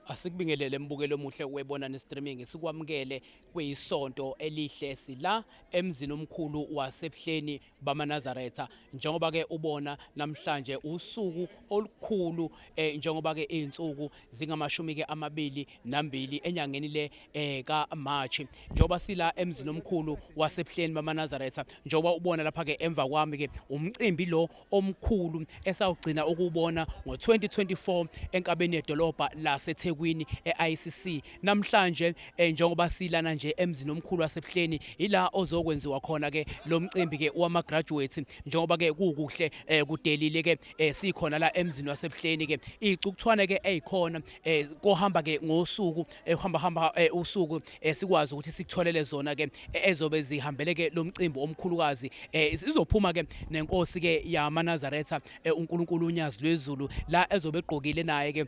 Asikubingelele mbukelo omuhle weBonani Streaming, sikwamukele kuyisonto elihle. Sila emzini omkhulu waseBuhleni bamaNazaretha, njengoba ke ubona namhlanje usuku olukhulu, njengoba ke izinsuku zingamashumi ke 22 enyangeni le kaMarch. Njengoba sila emzini omkhulu waseBuhleni bamaNazaretha, njengoba ubona lapha ke emva kwami ke, umcimbi lo omkhulu esawugcina ukubona ngo-2024 enkabeni yedolobha laseThekwini e-ICC. Namhlanje, njengoba silana nje emzini omkhulu waseBuhleni, ila ozokwenziwa khona ke lo mcimbi ke wama graduates. Njengoba ke kukuhle, kudelile ke, sikhona la emzini waseBuhleni ke, icukuthwane ke ezikhona, kohamba ke ngosuku, ehamba hamba usuku, sikwazi ukuthi sikutholele zona ke ezobe zihambele ke lo mcimbi omkhulukazi. Izophuma ke nenkosi ke yamaNazaretha, uNkulunkulu uNyazi lwezulu, la ezobe egqokile naye ke,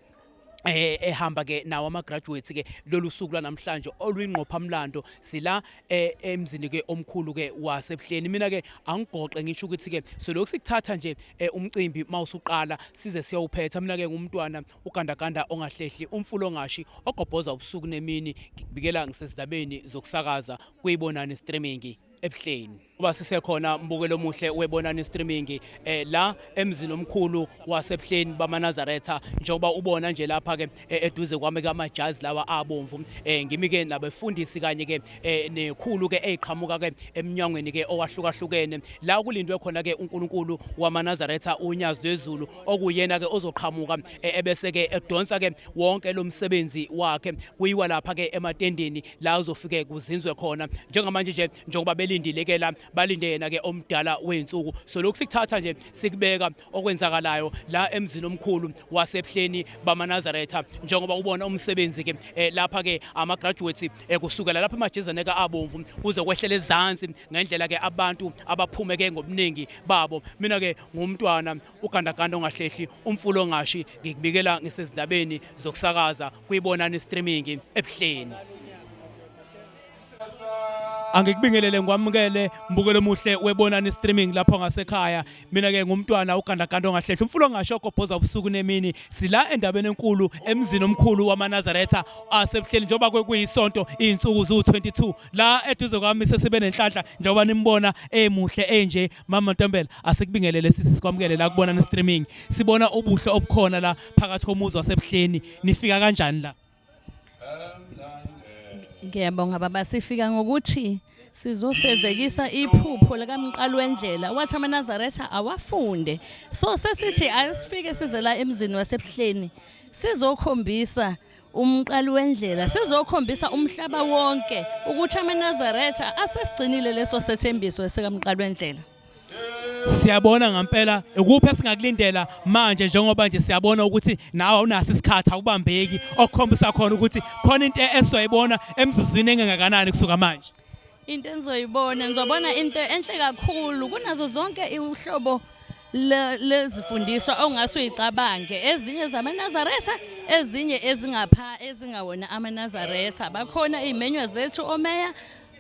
ehamba ke nawo ama graduates ke lolu suku lwanamhlanje oluyingqophamlando. Sila emzini ke omkhulu ke waseBuhleni. Mina ke angigoqe ngisho ukuthi ke solokhu sikuthatha nje umcimbi mawusuqala size siyawuphetha. Mina ke ngumntwana ugandaganda ongahlehli, umfulo ongashi, ogobhoza ubusuku nemini. Ngikubikela ngisezindabeni zokusakaza kuyibonani Streaming eBuhleni. Kuba sisekhona, mbukelo omuhle weBonani Streaming, la emzini omkhulu waseBuhleni bamaNazaretha. Njengoba ubona nje lapha ke eduze kwami kamajazi lawa abomvu, ngimi ke nabefundisi kanye ke nekhulu ke eziqhamuka ke eminyangweni ke owahlukahlukene, la kulindwe khona ke uNkulunkulu wamaNazaretha uNyazi lwezulu, okuyena ke ozoqhamuka, ebese ke edonsa ke wonke lo msebenzi wakhe. Kuyiwa lapha ke ematendeni la uzofike kuzinzwe khona. Njengamanje nje, njengoba belindile ke la, balinde yena ke omdala wey'nsuku. So lokhu sikuthatha nje sikubeka okwenzakalayo la emzini omkhulu waseBuhleni bamaNazaretha. Njengoba ubona umsebenzi ke, lapha ke ama graduates, kusukela lapha emajezane ka abomvu kuze kwehlela ezansi, ngendlela ke abantu abaphume ke ngobuningi babo. Mina ke ngumntwana ugandaganda ongahlehli, umfulo ongashi. Ngikubikela ngisezindabeni zokusakaza kuyibonani Streaming eBuhleni. Angikubingelele, ngikwamukele mbukelo omuhle weBonani Streaming lapho ngasekhaya. Mina ke ngumntwana ugandaganda ongahlehla, umfulo ongasho, ogobhoza ubusuku nemini. Sila endabeni enkulu emzini omkhulu wamaNazaretha aseBuhleni, njengoba kuyisonto, izinsuku zu22. La eduze kwami sesibe nenhlanhla, njengoba nimbona emuhle enje, Mama Ntombela. Asikubingelele sisi, sikwamukele la kuBonani Streaming. Sibona ubuhle obukhona la phakathi komuzi waseBuhleni. Nifika kanjani la? Ngiyabonga baba. Sifika ngokuthi sizofezekisa iphupho likaMqali wendlela, wathi amaNazaretha awafunde. So sesithi asifike size la emzini waseBuhleni sizokhombisa umqali wendlela, sizokhombisa umhlaba wonke ukuthi amaNazaretha asesigcinile leso sethembiso esikamqali wendlela. Siyabona ngempela. Ikuphi esingakulindela manje, njengoba nje siyabona ukuthi nawe awunaso isikhathi, awubambeki, okukhombisa khona ukuthi khona into esizoyibona emzuzwini engengakanani kusuka manje? Into enizoyibona, nizobona into enhle kakhulu kunazo zonke uhlobo lezifundiswa ongase uyicabange, ezinye zamaNazaretha, ezinye ezingapha ezingawona amaNazaretha. Bakhona iy'menywa zethu, omeya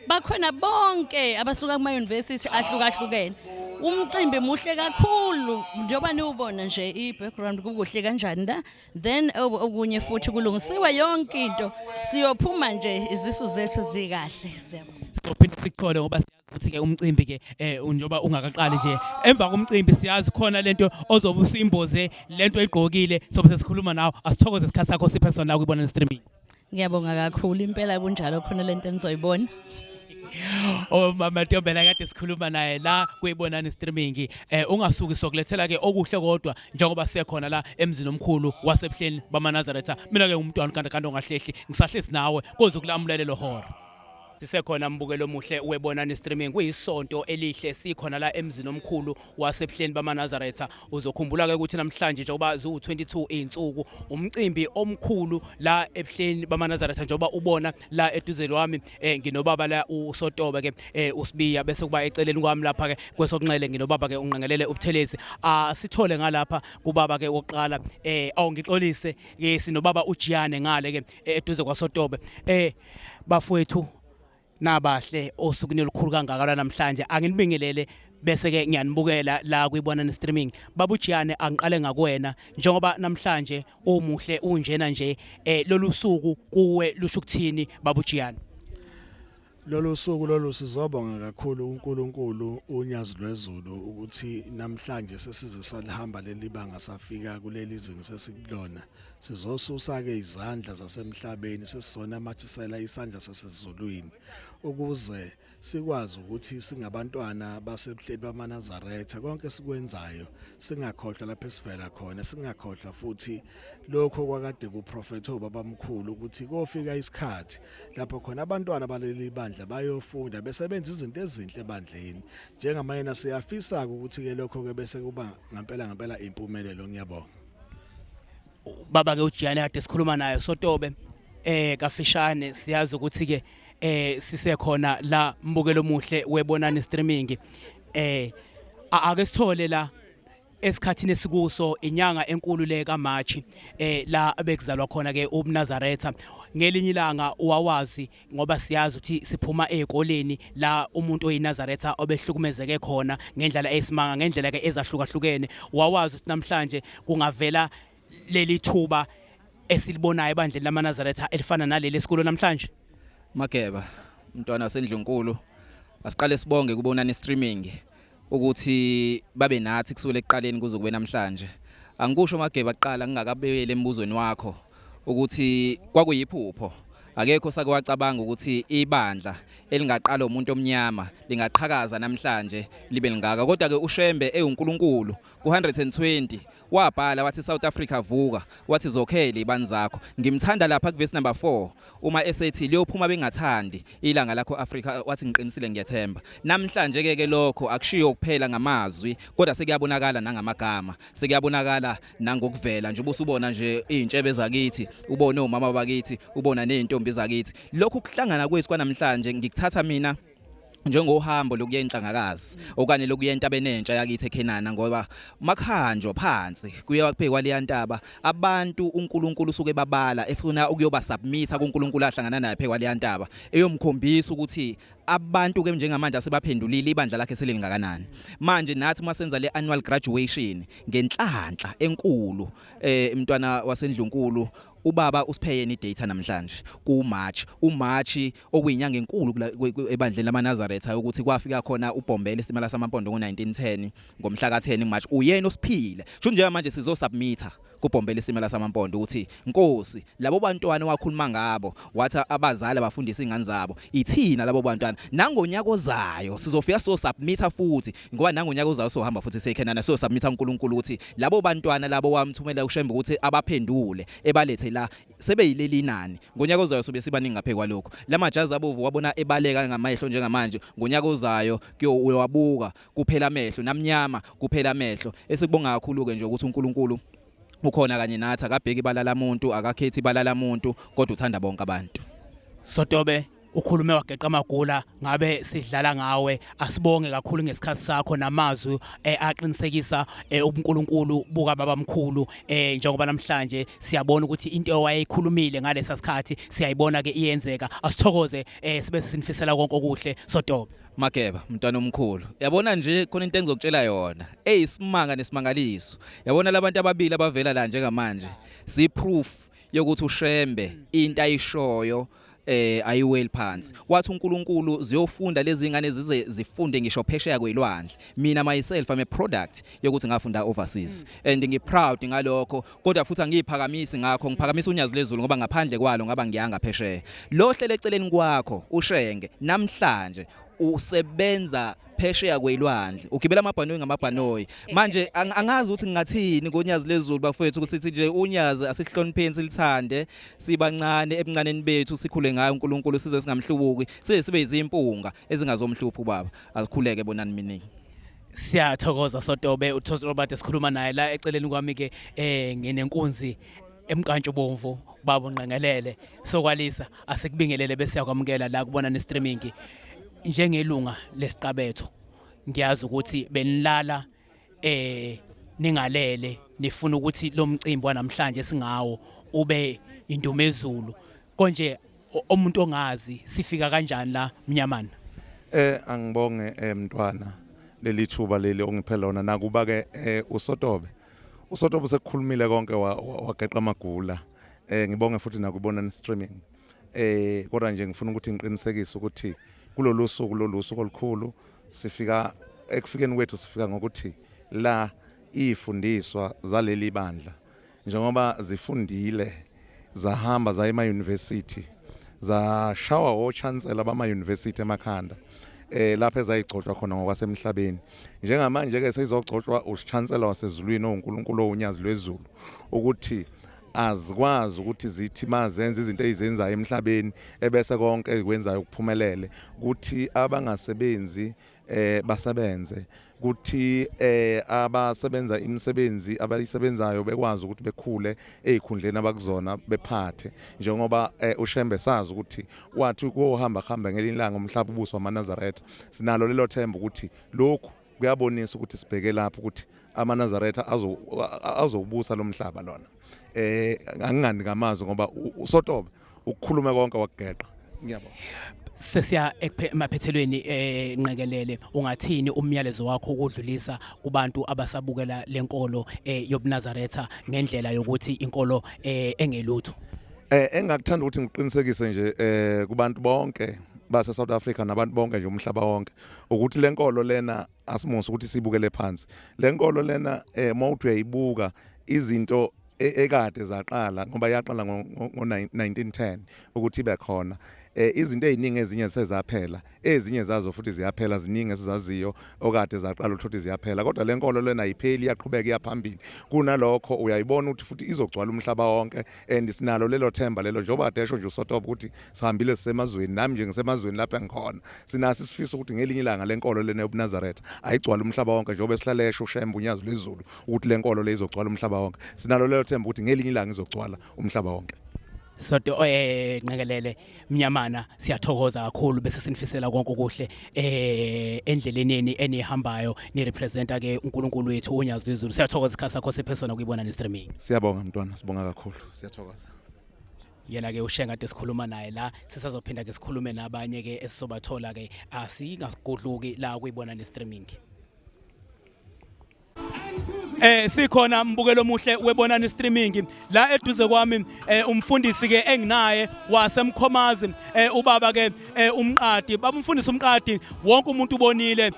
bakhona, bonke abasuka kuma-university ahlukahlukene. Umcimbi muhle kakhulu, njengoba niwubona nje i-background, kukuhle kanjani la. Then okunye futhi kulungisiwe yonke into. Siyophuma nje izisu zethu zikahle. Siyabonga. Sizophinde sikuthole, ngoba siyazi ukuthi-ke umcimbi ke, njengoba ungakaqali nje, emva komcimbi siyazi khona lento ozobe usuyimboze, lento oyigqokile, sobe sesikhuluma nawe. Asithokoze isikhathi sakho siphe sona la kuyibona Streaming. Ngiyabonga kakhulu impela, kunjalo, khona lento enizoyibona. Oh, Mama Ntombela kade sikhuluma naye la kuyibonani Streaming. Ungasuki, sokulethela ke okuhle kodwa, njengoba sisekhona la emzini omkhulu waseBuhleni bamaNazaretha. Mina ke ngumntwana kanti ongahlehli, ngisahlezi nawe koze kulamulele lo hora. Sisekhona, mbukelo omuhle weBonani Streaming. Kuyisonto elihle, sikhona la emzini omkhulu waseBuhleni bamaNazaretha. Uzokhumbula ke ukuthi namhlanje, njengoba ziwu-22 izinsuku, umcimbi omkhulu la eBuhleni bamaNazaretha. Njengoba ubona la eduze lwami, nginobaba la uSotobe ke, uSibiya, bese kuba eceleni kwami lapha ke kwesokunxele nginobaba ke uNqengelele uButhelezi. Asithole ngalapha kubaba ke wokuqala, awungixolise ke, sinobaba uJiyane ngale ke eduze kwaSotobe. Bafowethu nabahle, osukwini olukhulu kangaka namhlanje, anginibingelele. Bese ke ngiyanibukela la kwiBonani Streaming. Babujiyane, angiqale ngakuwena njengoba namhlanje umuhle unjena nje, lolu suku kuwe lusho ukuthini, babujiyane? Lolu suku lolu sizobonga kakhulu uNkulunkulu uNyazi lwezulu ukuthi namhlanje sesize salihamba leli banga, safika kuleli zinga sesikulona. Sizosusa ke izandla zasemhlabeni, sesizona mathisela isandla sasezulwini ukuze sikwazi ukuthi singabantwana basebuhleni bamaNazaretha konke sikwenzayo singakhohlwa lapho esivela khona, singakhohlwa futhi lokho kwakade kuprofetha ubabamkhulu ukuthi kofika isikhathi lapho khona abantwana baleli bandla bayofunda besebenza izinto ezinhle ebandleni. Njengamayena siyafisa ukuthi ke lokho ke bese kuba ngempela ngempela impumelelo. Ngiyabonga. Baba ke uJiyane kade sikhuluma naye, Sotobe, kafishane siyazi ukuthi ke sisekhona la, mbukelo omuhle weBonani Streaming, ake sithole la esikhathini esikuso, inyanga enkulu le kaMarch, la bekuzalwa khona ke ubuNazaretha. Ngelinye ilanga uwawazi ngoba siyazi ukuthi siphuma ezikoleni la umuntu oyiNazaretha obehlukumezeke khona ngendlela esimanga, ngendlela ke ezahlukahlukene, wawazi ukuthi namhlanje kungavela leli thuba esilibonayo ebandleni lamaNazaretha elifana naleli esikulo namhlanje? Mageba, mntwana sendlunkulu, asiqale sibonge kuBonani Streaming ukuthi babe nathi kusukela ekuqaleni kuze kube namhlanje. Angikusho Mageba kuqala ngingakabuyeli embuzweni wakho ukuthi kwakuyiphupho. Akekho sake wacabanga ukuthi ibandla elingaqala umuntu omnyama lingaqhakaza namhlanje libe lingaka. Kodwa ke uShembe ewuNkulunkulu ku120 wabhala wathi, "South Africa, vuka," wathi, "Zokhele ibani zakho." Ngimthanda lapha kuverse number 4 uma esethi liyophuma bengathandi ilanga lakho Africa, wathi, "Ngiqinisile, ngiyethemba." Namhlanje ke ke lokho akushiyo kuphela ngamazwi kodwa sekuyabonakala nangamagama, sekuyabonakala nangokuvela nje ubusubona nje izintshebe zakithi, ubone omama bakithi, ubona nezintombi zakithi. Lokhu kuhlangana kwethu kwanamhlanje ngikuthatha mina njengohambo lokuya enhlangakazi okanye lokuya entabeni entsha yakithi eKhenana, ngoba makhanjwa phansi kuye kubhekwa leya ntaba, abantu uNkulunkulu usuke babala efuna ukuyoba submit kuNkulunkulu ahlangana naye phekwa leya ntaba, eyomkhombisa ukuthi abantu ke njengamanje asebaphendulile, ibandla lakhe selingakanani. Manje nathi masenza le annual graduation ngenhlanhla enkulu, mntwana wasendlunkulu, ubaba usiphe yena idata namhlanje ku March, uMarch okuyinyanga enkulu ebandleni lamaNazaretha ukuthi kwafika khona uBhombela isitimela samampondo ngo1910, ngomhla ka10 March. Uyena osiphile sho njengamanje sizo submit-a kuBhombela isitimela samampondo ukuthi, Nkosi, labo bantwana wakhuluma ngabo wathi abazali abafundisa ingane zabo, ithina labo bantwana. Nangonyaka ozayo sizofika so submit-a futhi, ngoba nangonyaka ozayo sohamba futhi seyikhenana so submit-a uNkulunkulu ukuthi labo bantwana labo wamthumela uShembe ukuthi abaphendule ebalethe la sebeyileli inani. Ngonyaka ozayo sobe sibaningi ngaphe kwalokho. Lamajazi abovu wabona ebaleka ngamehlo njengamanje, ngonyaka ozayo kuyo uyawabuka kuphela amehlo namnyama, kuphela amehlo. Esikubonga kakhulu ke nje ukuthi uNkulunkulu ukhona kanye nathi, akabheki ibala lamuntu, akakhethi ibala lamuntu, kodwa uthanda bonke abantu. Sotobe, ukhulume wageqa amagula, ngabe sidlala ngawe. Asibonge kakhulu ngesikhathi sakho namazwi aqinisekisa ubuNkulunkulu buka babamkhulu, njengoba namhlanje siyabona ukuthi into owayeyikhulumile ngalesa sikhathi siyayibona ke iyenzeka. Asithokoze, sibe sinifisela konke okuhle, Sotobe. Mageba, mntwana omkhulu, yabona nje khona into engizokutshela yona eyisimanga nesimangaliso. Yabona labantu ababili abavela la njengamanje si proof yokuthi uShembe into ayishoyo ayiweli phansi. Wathi uNkulunkulu ziyofunda lezi ngane zize zifunde ngisho phesheya kwelwandle. Mina myself, I'm a product yokuthi ngafunda overseas and ngi proud ngalokho, kodwa futhi angiyiphakamisi ngakho, ngiphakamisa uNyazi lezulu ngoba ngaphandle kwalo ngaba ngiyanga phesheya. Lo hlele eceleni kwakho uShenge namhlanje usebenza phesheya kwelwandle, ugibela amabhanoyi ngamabhanoyi. Manje angazi ukuthi ngingathini ngoNyazi lezulu bafowethu. Kusithi nje uNyazi asihlonipheni, silithande sibancane ebuncaneni bethu, sikhule ngayo uNkulunkulu size singamhlubuki, size sibe izimpunga ezingazomhlupha ubaba. Asikhuleke, Bonani miningi. Siyathokoza, Sotobe. uThosi Robert esikhuluma naye la eceleni kwami ke, nginenkunzi emkantsho bomvu, baba unqengelele sokwalisa. Asikubingelele bese siyakwamukela la kuBonani Streaming njengelunga lesiqabetho. Ngiyazi ukuthi benilala ningalele nifuna ukuthi lo mcimbi wanamhlanje singawo ube indumezulu konje. Umuntu ongazi, sifika kanjani la mnyamana? Angibonge, mntwana. leli thuba leli ongiphe lona. Nakuba ke uSotobe uSotobe sekukhulumile konke, wageqa amagula. Ngibonge futhi nakubona streaming. Kodwa nje ngifuna ukuthi ngiqinisekise ukuthi kulolu suku, lolu suku olukhulu, sifika ekufikeni kwethu, sifika ngokuthi la ifundiswa zaleli bandla njengoba zifundile, zahamba zaya ema-university, zashawa o-chancellor bama-university emakhanda, lapho ezayigcotshwa khona ngokwasemhlabeni. Njengamanje ke seyizogcotshwa uchancellor wasezulwini, oNkulunkulu owunyazi lwezulu, ukuthi azikwazi ukuthi zithi mazenze izinto ezizenzayo emhlabeni ebese konke ezikwenzayo kuphumelele, ukuthi abangasebenzi basebenze, kuthi abasebenza imisebenzi abayisebenzayo bekwazi ukuthi bekhule ezikhundleni abakuzona, bephathe njengoba uShembe sazi ukuthi wathi kuyohamba hamba ngelinye ilanga umhlaba ubuswa amaNazaretha. Sinalo lelo themba ukuthi lokhu kuyabonisa ukuthi sibheke lapho, ukuthi amaNazaretha azobusa lo mhlaba lona. Angingani ngamazwi ngoba uSotobe ukukhuluma konke wakugeqa. Ngiyabonga. Sesiya emaphethelweni. Nqekelele, ungathini umyalezo wakho ukudlulisa kubantu abasabukela lenkolo yobuNazaretha ngendlela yokuthi inkolo engelutho? Engakuthanda ukuthi ngiqinisekise nje kubantu bonke base South Africa nabantu bonke nje umhlaba wonke ukuthi lenkolo lena asimusa ukuthi sibukele phansi. Lenkolo lena, mawuthi uyayibuka izinto ekade zaqala, ngoba yaqala ngo-1910 ukuthi ibe khona, izinto eziningi ezinye sezaphela, ezinye zazo futhi ziyaphela. Ziningi esizaziyo okade zaqala ukuthi ziyaphela, kodwa lenkolo lena ayipheli, iyaqhubeka iyaphambili. Kunalokho uyayibona ukuthi futhi izogcwala umhlaba wonke, and sinalo lelo themba lelo, njengoba kade esho nje uSotobe ukuthi sihambile sisemazweni, nami nje ngisemazweni lapha engikhona. Sinaso isifiso ukuthi ngelinye ilanga lenkolo lena yobuNazaretha ayigcwala umhlaba wonke, njengoba esihlale esho uShembe unyazi lwezulu ukuthi lenkolo le izogcwala umhlaba wonke. Sinalo lelo themba ukuthi ngelinye ilanga izogcwala umhlaba wonke. Soto, Nqekelele Mnyamana, siyathokoza kakhulu bese sinifisela konke okuhle endleleni yeni enihambayo, ni representa ke uNkulunkulu wethu unyazi lwezulu. Siyathokoza isikhathi sakho siphe sona kuyibona ne streaming. Siyabonga mntwana, sibonga kakhulu, siyathokoza. Yena ke uShenga kade sikhuluma naye la. Sisazophinda ke sikhulume nabanye ke esizobathola ke. Asingasigudluki la kuyibona ne streaming. Sikhona, mbukelo omuhle webonani streaming, la eduze kwami umfundisi ke enginaye wasemkhomazi, ubaba ke uMqadi. Baba umfundisi uMqadi, wonke umuntu ubonile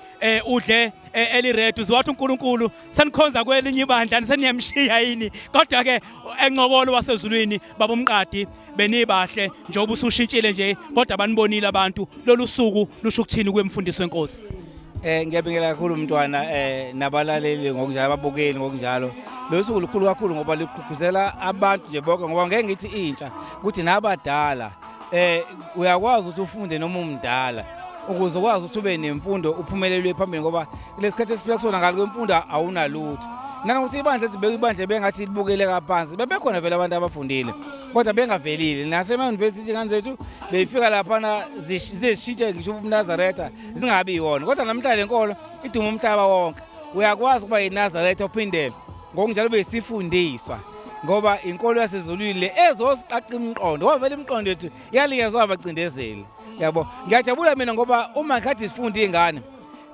udle eli red, uziwathi uNkulunkulu senikhonza kwelinye ibandla, seniyamshiya yini? Kodwa ke encokolo wasezulwini, baba uMqadi, benibahle njengoba usushintshile nje, kodwa banibonile abantu. Lolu suku lusho ukuthini kwemfundiso wenkosi? Ngiyabingelela kakhulu umntwana nabalaleli ngokunjalo, ababukeli ngokunjalo. Lo suku lukhulu kakhulu ngoba ligqugquzela abantu nje bonke, ngoba ngeke ngithi intsha, kuthi nabadala, uyakwazi ukuthi ufunde noma umdala ukuze ukwazi ukuthi ube nemfundo, uphumelelwe phambili, ngoba kulesikhathi esiphila kusona ngalo kwemfundo awunalutho. Nanokuthi ibandla lethu, ibandla bengathi libukele kaphansi, bebekhona vele abantu abafundile kodwa bengavelile nasema-university. Ingane zethu beyifika laphana zishintshe ngisho ubuNazaretha zingabi yiwona, kodwa namhlanje le nkolo iduma umhlaba wonke. Uyakwazi ukuba yiNazaretha uphinde ngokunjalo beyisifundiswa, ngoba inkolo yasezulwini le ezosiqaqa imiqondo, ngoba vele imiqondo yethu yalinyazwa abacindezeli, yabo. Ngiyajabula mina ngoba uma ngikhathi sifunda iy'ngane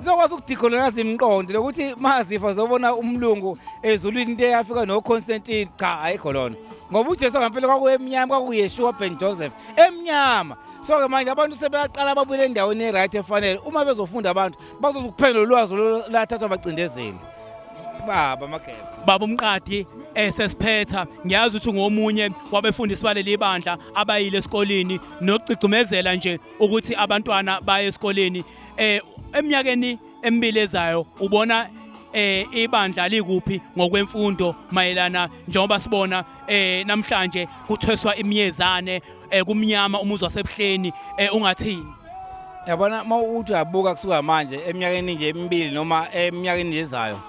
zizokwazi ukudecolonize imiqondo lokuthi mazifa zobona umlungu ezulwini, into eyafika noConstantine, cha, ayikho lona, ngoba uJesu ngempela kwakuyemnyama, kwakuYeshua ben Joseph emnyama. So-ke manje abantu sebeyaqala babuyele endaweni e-right efanele. Uma bezofunda abantu bazoze ukuphela lolwazi lathathwa abacindezeli, baba Mageba. Baba uMqadi, esesiphetha, ngiyazi ukuthi ngomunye wabefundisi baleli bandla abayile esikoleni nokugcugcumezela nje ukuthi abantwana baye esikoleni. Eminyakeni emibili ezayo ubona ibandla likuphi ngokwemfundo, mayelana njengoba sibona namhlanje kuthweswa imiyezane, kumnyama umuzi wasebuhleni, ungathini? Yabona, uma uthi uyabuka kusuka manje eminyakeni nje emibili noma eminyakeni ezayo,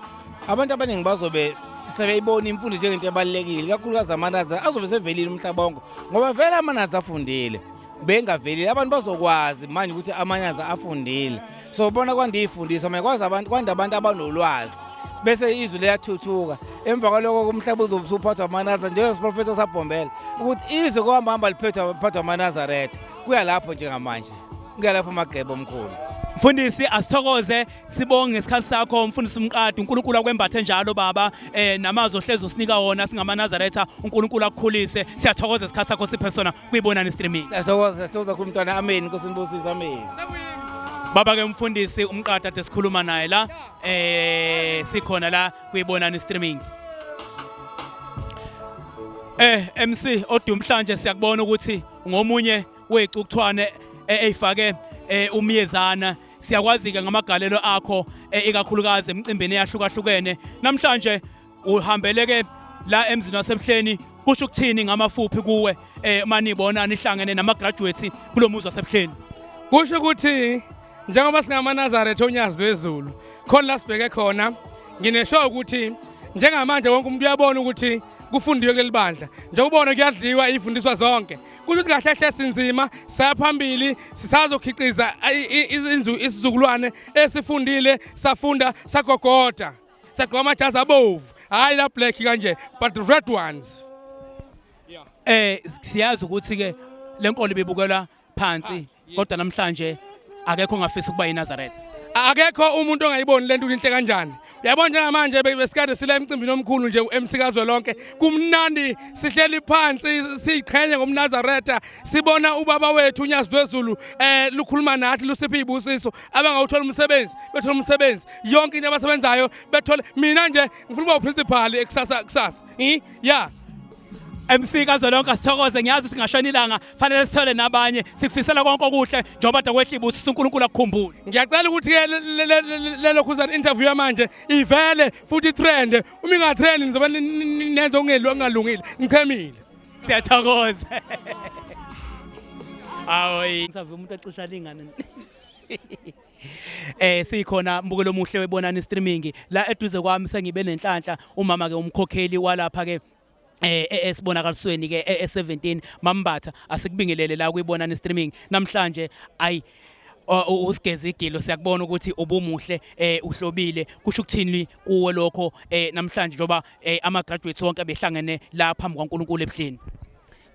abantu abaningi bazobe sebeyibona imfundo njengento ebalulekile, kakhulukazi amanazi azobe sevelile umhlaba wonke, ngoba vele amanazi afundile bengavelile. Abantu bazokwazi manje ukuthi amanazi afundile, so bona kwanda iy'fundiso manje, kwazi abantu, kwanda abantu abanolwazi, bese izwi liyathuthuka. Emva kwaloko umhlaba uzobe usuphathwa amanaza, njengesiprofethi sabhombela ukuthi izwe kuhamba hamba liphethwa phathwa amaNazaretha. Kuya lapho njengamanje, kuya lapho, Mageba omkhulu. Mfundisi, asithokoze, sibonge ngesikhathi sakho mfundisi uMqadi. uNkulunkulu akwembathe njalo baba, namazwi ohlezi usinika wona singamaNazaretha, uNkulunkulu akukhulise. Siyathokoza isikhathi sakho siphe sona kuyibonani streaming. Siyathokoza, siyathokoza kakhulu mntwana. Amen. Inkosi inibusise. Amen. Baba ke umfundisi uMqadi ade sikhuluma naye la, sikhona la kuyibonani streaming. MC odumhlanje, siyakubona ukuthi ngomunye wecukuthwane eyifake umyezana. Siyakwazi ke ngamagalelo akho, ikakhulukazi emcimbini eyahlukahlukene. Namhlanje uhambeleke la emzini waseBuhleni, kusho ukuthini ngamafuphi kuwe manibona nihlangene nama graduates kulomuzi waseBuhleni? Kusho ukuthi njengoba singamaNazaretha onyazi lwezulu, khona la sibheke khona. Nginesho ukuthi njengamanje wonke umuntu uyabona ukuthi kufundiwe kuleli bandla. Njengoba ubona kuyadliwa ifundiswa zonke, kusho ukuthi kahle hle sinzima, saya phambili, sisazokhiqiza isizukulwane esifundile, safunda, sagogoda, sagqoka amajazi abovu, hhayi la black kanje, but red ones. Siyazi ukuthi ke lenkolo ibibukelwa phansi, kodwa namhlanje akekho ongafisa ukuba yiNazaretha. Akekho umuntu ongayiboni lento inhle kanjani. Uyabona njengamanje besikade sila emcimbini omkhulu nje uMC kazwelonke, kumnandi, sihleli phansi siyiqhenye ngomNazaretha, sibona ubaba wethu unyazi lwezulu lukhuluma nathi, lusiphe izibusiso. Abangawuthola umsebenzi bethola umsebenzi, yonke into abasebenzayo bethole. Mina nje ngifuna ukuba uprincipal ekusasa kusasa, ya. MC kazwelonke, asithokoze. Ngiyazi ukuthi ngashona ilanga, fanele sithole nabanye. Sikufisela konke okuhle njengoba dakwehla ibusiso, uNkulunkulu akukhumbule. Ngiyacela ukuthi ke lelo khuzana interview yamanje ivele futhi trend. Uma ingatrend nizobe nenze okungalungile, ngichemile. Siyathokoza. Awu, interview umuntu acisha lingana. Sikhona mbukelo omuhle webonani streaming, la eduze kwami sengibe nenhlanhla, umama ke umkhokheli walapha ke esibonakalisweni ke e17, Mambatha. Asikubingelele la kuyibonani streaming namhlanje. Ayi, usigeza igilo, siyakubona ukuthi ubumuhle, uhlobile. Kusho ukuthini kuwe lokho namhlanje njengoba ama graduates wonke behlangene la phambi kwaNkulunkulu eBuhleni?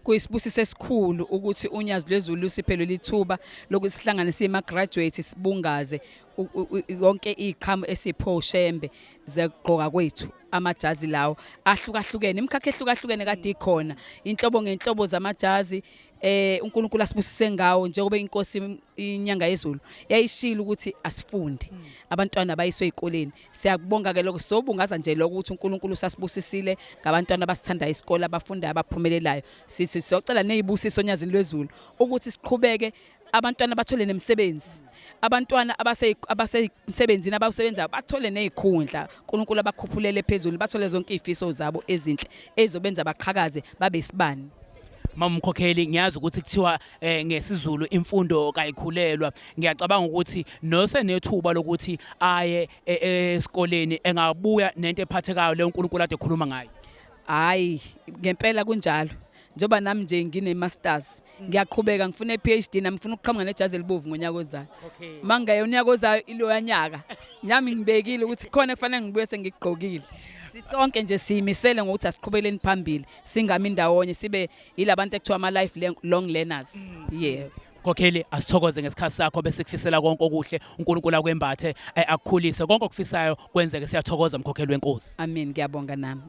Kuyisibusiso esikhulu ukuthi unyazi lwezulu lusiphe leli thuba lokuthi sihlangane siyema-graduate, sibungaze yonke iy'qhamu esiphiwe uShembe zekugqoka kwethu amajazi lawo ahlukahlukene, imikhakha ehlukahlukene kade ikhona, inhlobo ngenhlobo zamajazi uNkulunkulu asibusise ngawo, njengoba inkosi inyanga yezulu yayishilo ukuthi asifunde, abantwana bayiswe ezikoleni. Siyakubonga ke lokho, sobungaza nje lokho ukuthi uNkulunkulu sasibusisile ngabantwana abasithanda isikole, abafundayo, abaphumelelayo. Sithi siyocela nezibusiso onyazini lwezulu ukuthi siqhubeke, abantwana bathole nemisebenzi, abantwana abasemsebenzini abawusebenzayo bathole nezikhundla, uNkulunkulu abakhuphulele phezulu, bathole zonke izifiso zabo ezinhle ezizobenza baqhakaze babe isibani. Mama umkhokheli, ngiyazi ukuthi kuthiwa ngesiZulu imfundo kayikhulelwa. Ngiyacabanga ukuthi nosenethuba lokuthi aye esikoleni engabuya nento ephathekayo leyo uNkulunkulu ade ekhuluma ngayo. Hayi, ngempela kunjalo, njengoba nami nje ngine masters, ngiyaqhubeka ngifuna i-PhD, nami ngifuna ukuqhamuka nejazi elibovu ngonyaka ozayo. Mangaye unyaka ozayo, iloya nyaka nami ngibekile ukuthi khona kufanele ngibuye sengigqokile. Sisonke nje siyimisele ngokuthi asiqhubeleni phambili, singami ndawonye, sibe yilabantu ekuthiwa ama life long learners, yeah. Mkhokheli, asithokoze ngesikhathi sakho, bese kufisela konke okuhle, uNkulunkulu akwembathe, akukhulise, konke okufisayo kwenzeke. Siyathokoza, mkhokheli wenkosi. Amen, ngiyabonga nami.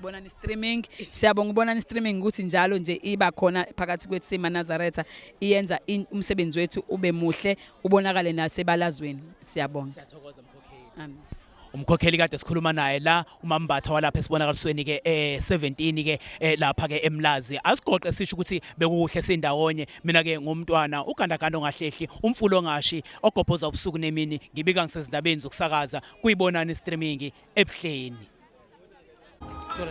Bonani streaming, siyabonga ubonani streaming ukuthi njalo nje iba khona phakathi kwethu sima Nazaretha, iyenza umsebenzi wethu ube muhle, ubonakale nasebalazweni. Siyabonga. Siyathokoza, mkhokheli. Amen. Umkhokheli kade sikhuluma naye la, uMambatha walapha esibonakalisweni ke 17 ke lapha ke eMlazi. Asigoqe sisho ukuthi bekukuhle sindawonye. Mina ke ngumntwana ugandaganda ongahlehli, umfulo ongashi, ogobhoza ubusuku nemini. Ngibika ngisezindabeni zokusakaza kuyibonani streaming eBuhleni. Sorry,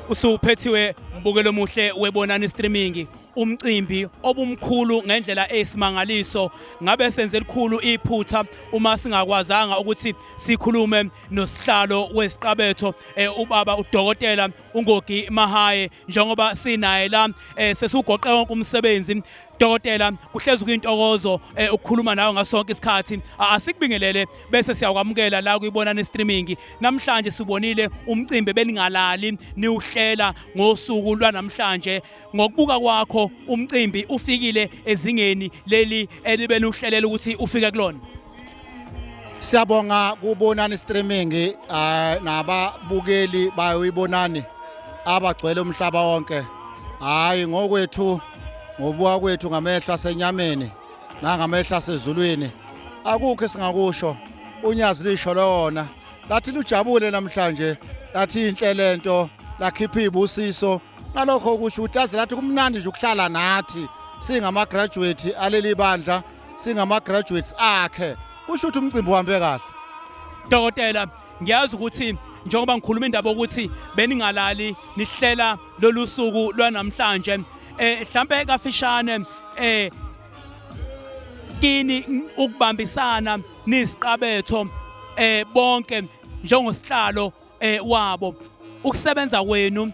usuphethiwe mbukelo omuhle webonani streaming, umcimbi obumkhulu ngendlela eyisimangaliso. Ngabe senze elikhulu iphutha uma singakwazanga ukuthi sikhulume nosihlalo wesiqabetho, ubaba udokotela uNgogi Mahaye, njengoba sinaye la, sesiugoqe wonke umsebenzi. Dokotela, kuhlezi kuyintokozo ukukhuluma nawe ngasonke isikhathi. Asikubingelele bese siyakwamukela la kuyibonani streaming. Namhlanje sibonile umcimbi beningalali niwuhlela ngosuku lwanamhlanje. Ngokubuka kwakho umcimbi ufikile ezingeni leli elibe niwuhlelela ukuthi ufike kulona? Siyabonga kubonani streaming nababukeli bayo ibonani abagcwele umhlaba wonke. Hayi, ngokwethu, ngobuka kwethu ngamehlo asenyameni nangamehlo asezulwini, akukho esingakusho. Unyazi lisho lona lathi lujabule namhlanje, lathi inhle lento, lakhipha izibusiso. Ngalokho kusho ukuthi laze lathi kumnandi nje ukuhlala nathi singama-graduate aleli bandla, singama-graduates akhe. Kusho ukuthi umcimbi uhambe kahle. Dokotela, ngiyazi ukuthi njengoba ngikhuluma indaba ukuthi beningalali nihlela lolu suku lwanamhlanje, mhlambe kafishane kini ukubambisana nisiqabetho bonke njengosihlalo wabo, ukusebenza kwenu,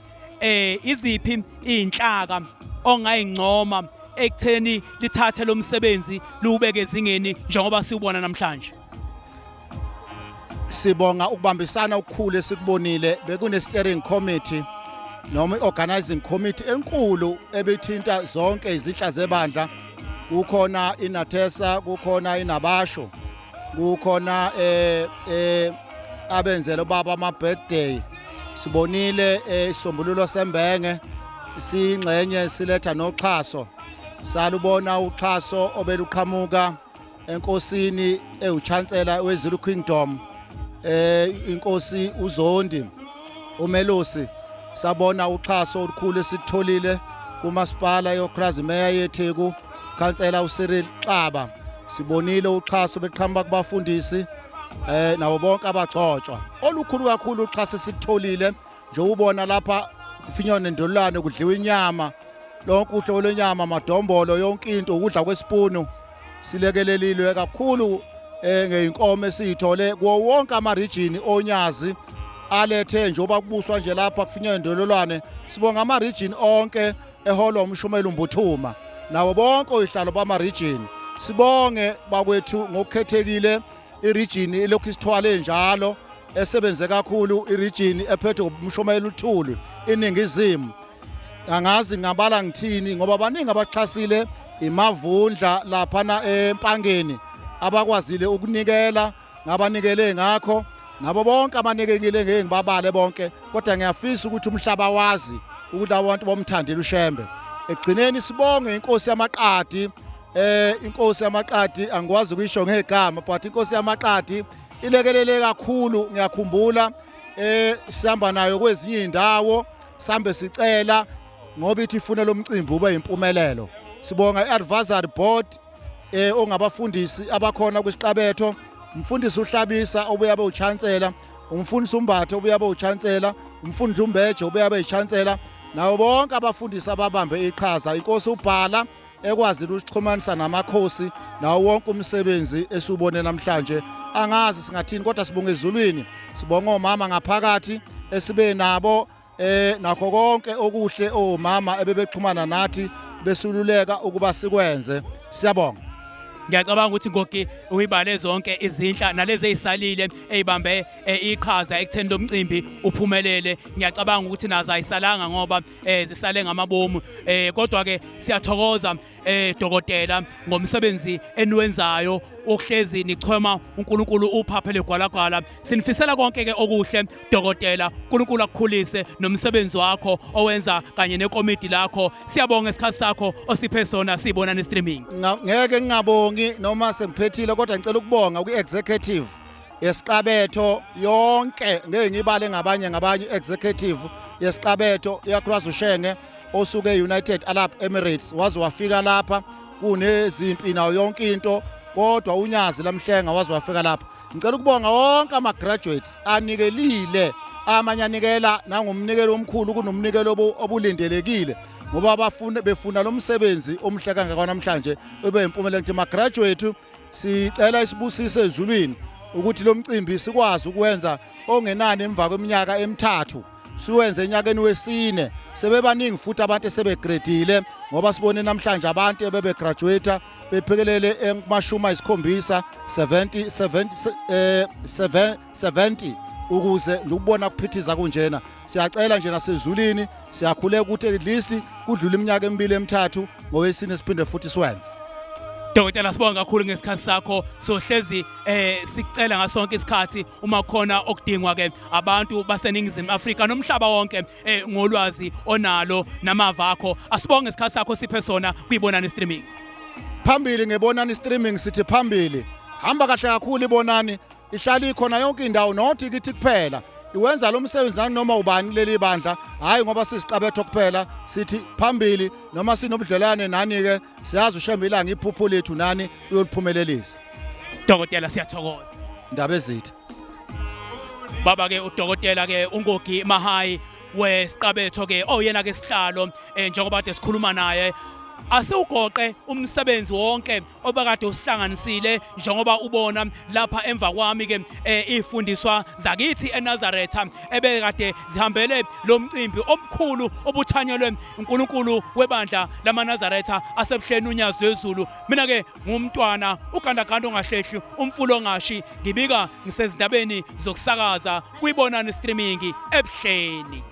iziphi inhlaka ongayincoma ekutheni lithathe lo msebenzi liwubeke ezingeni njengoba siwubona namhlanje? Sibonga ukubambisana okukhulu esikubonile. Bekune steering committee noma i-organizing committee enkulu ebithinta zonke izinhla zebandla. Kukhona iNathesa, kukhona inabasho, kukhona abenzela ubaba ama birthday. Sibonile isombululo sembenge singxenye siletha noxhaso. Salubona uxhaso obeluqhamuka enkosini ewuchancellor weZulu Kingdom, inkosi uZondi uMelusi. Sabona uxhaso olukhulu esitholile kumasipala yoKrazi, meya yeTheku, kansela uCyril Xaba. Sibonile uxhaso beqhamuka kubafundisi nabo bonke abagcotshwa. Olukhulu kakhulu uxhaso esitholile nje, ubona lapha kufinywa nendolwane, kudliwa inyama, lonke uhlobo lwenyama, amadombolo, yonke into, ukudla kwesipunu. Silekelelilwe kakhulu ngeinkomo esiyithole kuwo wonke ama region onyazi alethe. Njengoba kubuswa nje lapha kufinywa indololwane, sibonga ama region onke eholwa umshumela umbuthuma nawo bonke oyihlalo bama region. Sibonge bakwethu ngokukhethekile iregion ilokhu isithwale njalo, esebenze kakhulu, iregion ephethwe umshumela uThulu, iningizimu. Angazi ngabala ngithini ngoba baningi abaxhasile, imavundla laphana empangeni abakwazile ukunikela, ngabanikele ngakho, nabo bonke abanikekile, ngeke ngibabale bonke, kodwa ngiyafisa ukuthi umhlaba wazi ukuthi labo bantu bomthandile uShembe. Egcineni sibonge inkosi yamaqadi, inkosi yamaqadi angikwazi ukuyisho ngegama, but inkosi yamaqadi ilekelele kakhulu. Ngiyakhumbula sihamba nayo kwezinye indawo, sambe sicela ngoba ithi ifuna lo mcimbi ube impumelelo. Sibonga i-advisory board ongabafundisi abakhona kwisiqabetho, umfundisi uHlabisa obuya abe uchancellor, umfundisi uMbathe obuya abe uchancellor, umfundisi uMbeje obuya abe uchancellor, nabo bonke abafundisi ababambe iqhaza, inkosi uBhala ekwazile usixhumanisa namakhosi nawo wonke umsebenzi esiubone namhlanje. Angazi singathini, kodwa sibonga ezulwini, sibonga omama ngaphakathi esibe nabo, nakho konke okuhle omama ebebexhumana nathi besululeka ukuba sikwenze. Siyabonga. Ngiyacabanga ukuthi Ngoki uyibale zonke izinhla nalezi ezisalile ezibambe iqhaza ekutheni lo mcimbi uphumelele. Ngiyacabanga ukuthi nazo ayisalanga ngoba zisale ngamabomu, kodwa ke siyathokoza dokotela ngomsebenzi eniwenzayo okuhlezi nichoma uNkulunkulu uphaphe legwalagwala. Sinifisela konke ke okuhle dokotela, uNkulunkulu akukhulise nomsebenzi wakho owenza kanye nekomiti lakho. Siyabonga isikhathi sakho osiphe sona sibona ne streaming. Ngeke ngingabongi noma sengiphethile, kodwa ngicela ukubonga kwi-executive yesiqabetho yonke. Ngeke ngibale ngabanye ngabanye. Executive yesiqabetho iyakwazi uShenge osuke e-United Arab Emirates waze wafika lapha kunezimpi nayo yonke into, kodwa unyazi lamhlenga waze wafika lapha. Ngicela ukubonga wonke ama-graduates anikelile, amanye anikela nangomnikelo omkhulu kunomnikelo obulindelekile ngoba bafuna befuna lo msebenzi omuhle kangaka namhlanje ube impumelelo. Ngithi ma-graduate, sicela isibusiso ezulwini ukuthi lo mcimbi sikwazi ukwenza ongenani emva kweminyaka emithathu. Siwenze enyakeni wesine, sebebaningi futhi abantu esebegredile, ngoba sibone namhlanje abantu ebebegraduate bephekelele emashumi 7, 70 70 70, ukuze nje ukubona kuphithiza kunjena. Siyacela nje nasezulwini, siyakhuleka ukuthi at least kudlule iminyaka emibili emithathu, ngowesine siphinde futhi siwenze. Dokotela, sibonga kakhulu ngesikhathi sakho. Sohlezi sicela ngasonke isikhathi uma khona okudingwa ke abantu baseNingizimu Afrika nomhlaba wonke ngolwazi onalo namava akho. Asibonge isikhathi sakho siphe sona kuyibonani streaming. Phambili ngebonani streaming, sithi phambili, hamba kahle kakhulu. Ibonani ihlala ikhona yonke indawo, nothi kithi kuphela iwenza lo msebenzi nanoma ubani kuleli bandla, hayi ngoba sisiqabetho kuphela. Sithi phambili, noma sinobudlelwane nani ke, siyazi uShembe ilanga iphupho lethu nani uyoliphumelelisa. Dokotela, siyathokoza. Indaba ezitha. Baba ke udokotela ke uNgogi Mahayi wesiqabetho ke, oyena ke sihlalo, njengoba kade sikhuluma naye, asiwugoqe umsebenzi wonke obakade usihlanganisile. Njengoba ubona lapha emva kwami ke, ifundiswa zakithi eNazaretha ebekade zihambele lo mcimbi omkhulu obuthanyelwe uNkulunkulu webandla lamaNazaretha asebuhleni uNyazi lwezulu. Mina ke ngumntwana ugandaganda ongahlehli umfulo ongashi, ngibika ngisezindabeni zokusakaza kuyibonani streaming ebuhleni.